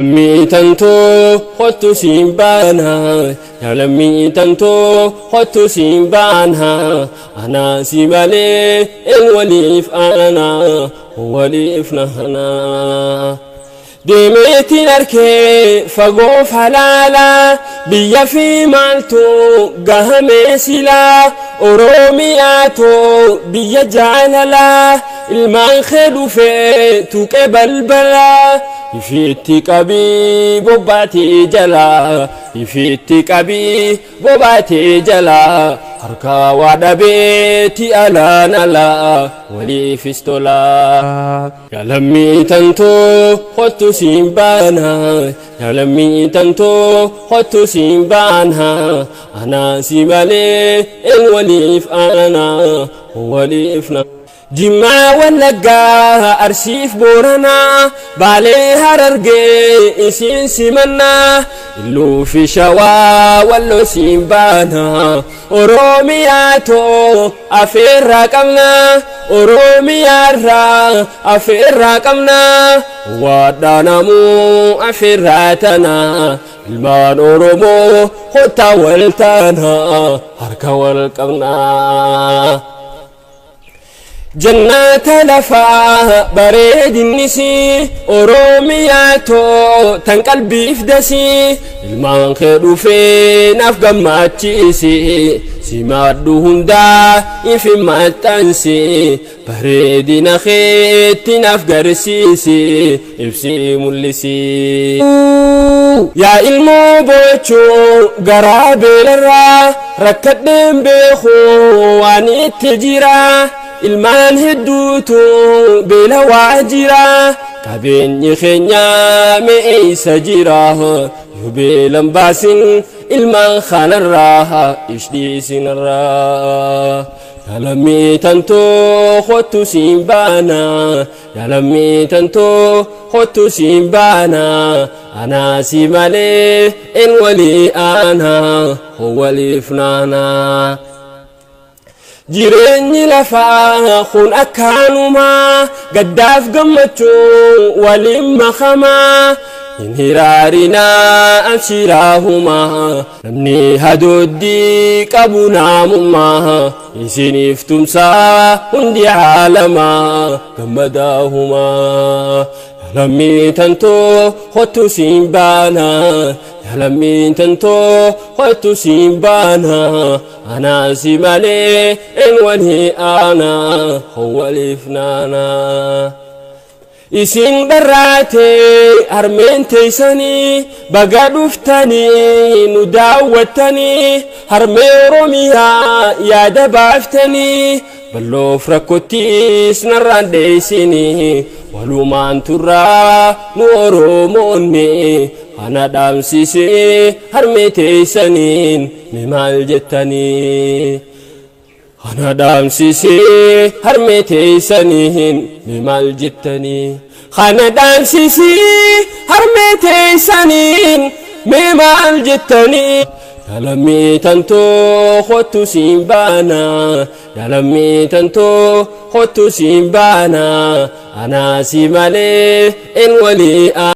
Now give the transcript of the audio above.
Miitantoo kottu siin baana, yaa lammiitantoo kottu siin baana, anaa si malee een waliif aana, waliif nahana. Deemeetiin arkee fagoof halaala, biyya fi maaltu gahamee silaa, Oromiyaatoo biyya jaalalaa, ilmaan kee dhufee tuqee balbalaa. Ifitti qabii bobbaatee jalaa, ifitti qabii bobbaatee jalaa, harkaa waa dhabeeti alaan alaa, waliifis tolaa. Yaa lammiitantoo kottu siin baana, yaa lammiitantoo kottu siin baana, anaa si malee een waliif aana, waliif na. Jimmaa Wallaggaa Arsiif Booranaa Baalee Harargee isiin simannaa Illuu fi Shawaa Walloo siin baana Oromiyaatoo afeerraa qabna Oromiyaarraa afeerraa qabna Waadhaa namuu afeerraa tana Ilmaan Oromoo kottaa wal taana harka wal qabna. Jannaata lafaa bareedinnisi Oromiyaatoo tan qalbiif dasii ilmaan kee dhufee naaf gammachiisi simaadhu hundaa ifi maxxansi bareedina keetti naaf garsiisi ibsii mul'isi. Yaa ilmoo boochuu garaa beelarraa rakkadheen beeku waan itti jira. Ilmaan hedduutu beela waa jira, qabeenyi keenya me'eessa jira, yoo beelan baasin ilmaan kanarraa ishdhiisinarraa. Yaa lammiitantoo kottu siin baana, yaa lammiitantoo kottu siin baana, anaa si malee een walii aana, waliif naana. Jireenyi lafaa kun akkanumaa gaddaaf gammachuu waliin makamaa hin hiraarinaa abshiraahumaa namni hadooddii qabu naamummaa isiniif tumsaa hundi caalamaa gammadaahumaa. Lammiitantoo kottu siin baana, yaa lammiitantoo kottu siin baana, anaa si malee een walii aana, waliif naana. Isin dharraatee harmeen teessanii baga dhuftanii nu daawwattanii harmee Oromiyaa yaada baaftanii balloof rakkottiis narraan dheessinii walumaan turraa nu Oromoonni kana dhaamsisee harmee teessaniin mi maal jettanii. Kana dhaamsisee harmee teessaniin mi maal jettanii. Kana dhaamsisee harmee teessaniin mi maal jettanii. Yaa lammiitantoo kottu siin baana, yaa lammiitantoo kottu siin baana, anaa si malee een walii.